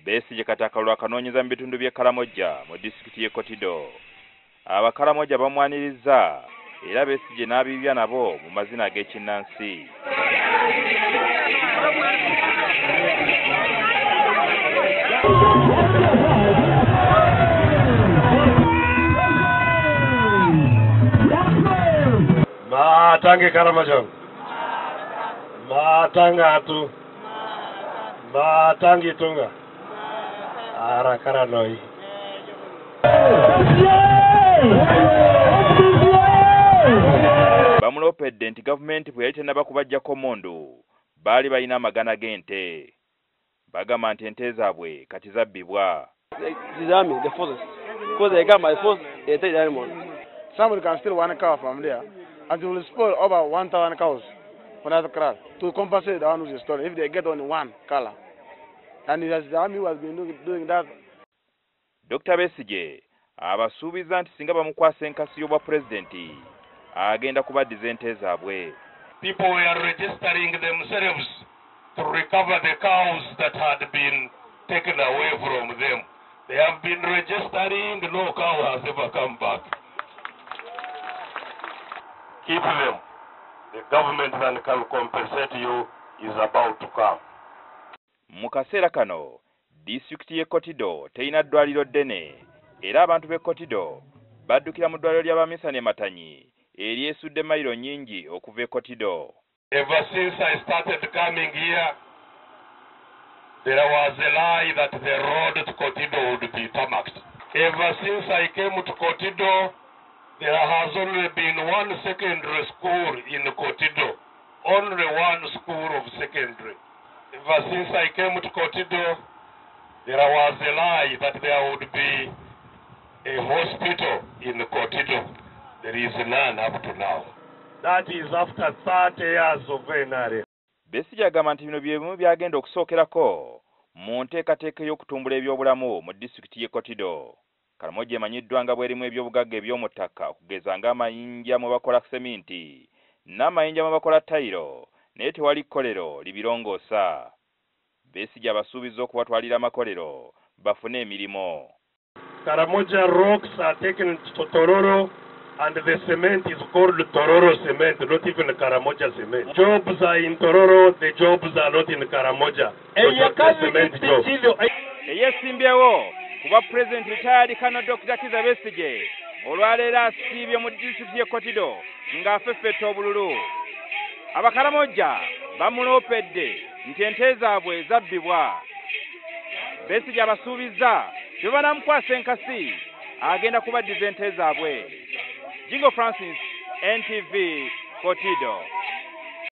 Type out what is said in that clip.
Besigye kati akalulu akanoonyeza mu bitundu by'e Karamoja mu disitulikiti y'e Kotido. Abakaramoja bamwaniriza era Besigye n'abiibya nabo mu mazina ag'ekinnansi. Matange Karamojong, matanga atu, matangi tunga, arakara noi. Bamulopedde nti gavumenti bwe yali tennaba kubaggyako mmundu baali balina amagana g'ente. Bagamba nti ente zaabwe kati zabbibwa. The army, the forces, because they got my force, they take the animal. Somebody can steal one cow from there, and they will spoil over 1,000 cows for another crowd to compensate the one who is stolen if they get only one color. And it is the army who has been doing that. Dr. Besigye abasuubiza nti singa bamukwasa enkasi y'obwa pulezidenti agenda kubaddiza ente zaabwe. People were registering themselves to recover the cows that had been taken away from them. They have been registering, no cow has ever come back. Keep them. The government that can compensate you is about to come. Mu kaseera kano, disitulikiti y'e Kotido terina ddwaliro ddene era abantu b'e Kotido baddukira mu ddwaliro ly'abamisani e Matanyi eryesudde mayiro nnyingi okuva e Kotido. Ever since I started coming here, there was a lie that the road to Kotido would be tarmacked. Ever since I came to Kotido, there has only been one secondary school in Kotido. Only one school of secondary. Ever since I came to Kotido, there was a lie that there would be a hospital in Kotido. There is none up to now. That is after 30 years of NRM. Besigye agamba nti bino bye bimu byagenda okusookerako mu nteekateeka ey'okutumbula ebyobulamu mu disitulikiti y'e Kotido. Karamoja emanyiddwa nga bw'erimu ebyobugagga eby'omu ttaka okugeza ng'amayinja mwe bakola seminti n'amayinja mwe bakola tayiro, naye tewali kkolero libirongoosa. Besigye abasuubiza okubatwalira amakolero bafune emirimu. Karamoja rocks are taken to Tororo and the cement is called Tororo cement, not even Karamoja cement. Jobs are in Tororo, the jobs are not in Karamoja. The cement jobs. Eyesimbyewo kuba President retired Colonel Dr. Kizza Besigye olwaleero asiibye mu disitulikiti y'e Kotido ng'afeffetta obululu. Abakaramoja bamuloopedde nti ente zaabwe zabbibwa. Besigye abasuubizza bwe banaamukwasa enkasi agenda kubaddiza ente zaabwe. Jingo Francis, NTV, Kotido.